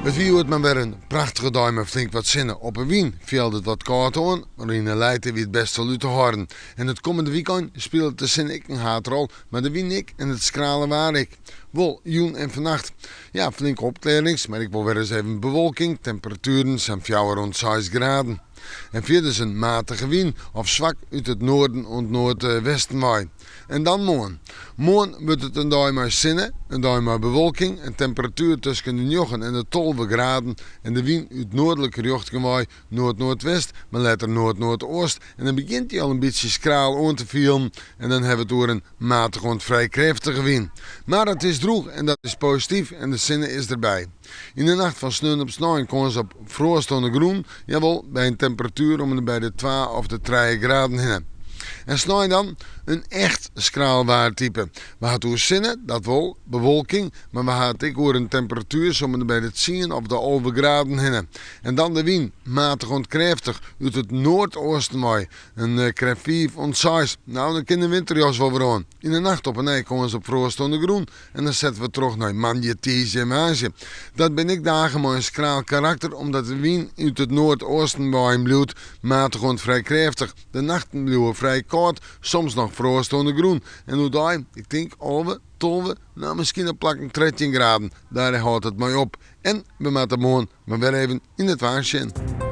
It wie hjoed mar wer in prachtige dei mei flink wat sinne. Op 'e wyn fielde it wat kâld oan, mar yn 'e lijte wie it bêst wol út te hâlden. En it kommende wykein spilet de sinne ek in haadrol, mar de wyn ek en it skrale waar ek. Wol jûn en fannacht. Ja, flinke opklearrings, mar ek wol wer ris even bewolking, temperatueren sa'n fjouwer oant seis graden. En fierders in matige wyn of swak út it noarden oant noardwesten wei. En dan moarn. Moarn wurdt it in dei mei sinne, in dei mei bewolking, in temperatuer tusken de njoggen en de 12 graden en de wyn út noardlike rjochting wei, noard-noardwest, mar letter noard-noardeast en dan begjint dy al in bytsje skraal oan te fielen en dan hawwe we it oer in matige oant frij krêftige wyn. Mar it is drûch en dat is posityf en de sinne is derby. Yn de nacht fan sneon op snein kâns op froast oan de grûn, jawol, by in temperatuer om en by de twa of de trije graden hinne. En snein dan in echt skraal waartype. We ha it oer sinne, dat wol, bewolking, mar we ha it ek oer in temperatuer om en by de tsien of de 11 graden hinne. En dan de wyn, matich oant krêftich, út it noardeasten wei, in krêft fiif oant seis. No, dan kin de winterjas wol wer oan. Yn de nacht op 'e nij kâns op froast oan de grûn en dan sette we troch nei moandei, tiisdei en woansdei. Dat binne ek dagen mei in skraal karakter omdat de wyn út it noardeasten wei bliuwt, matich oant frij krêftich. De nachten bliuwe frij kâld, soms noch froast oan de grûn. En oerdei, ik tink 11, 12, no miskien op plakken 13 graden. Dêr hâldt it mei op. En we moatte moarn mar wer even yn it waar sjen.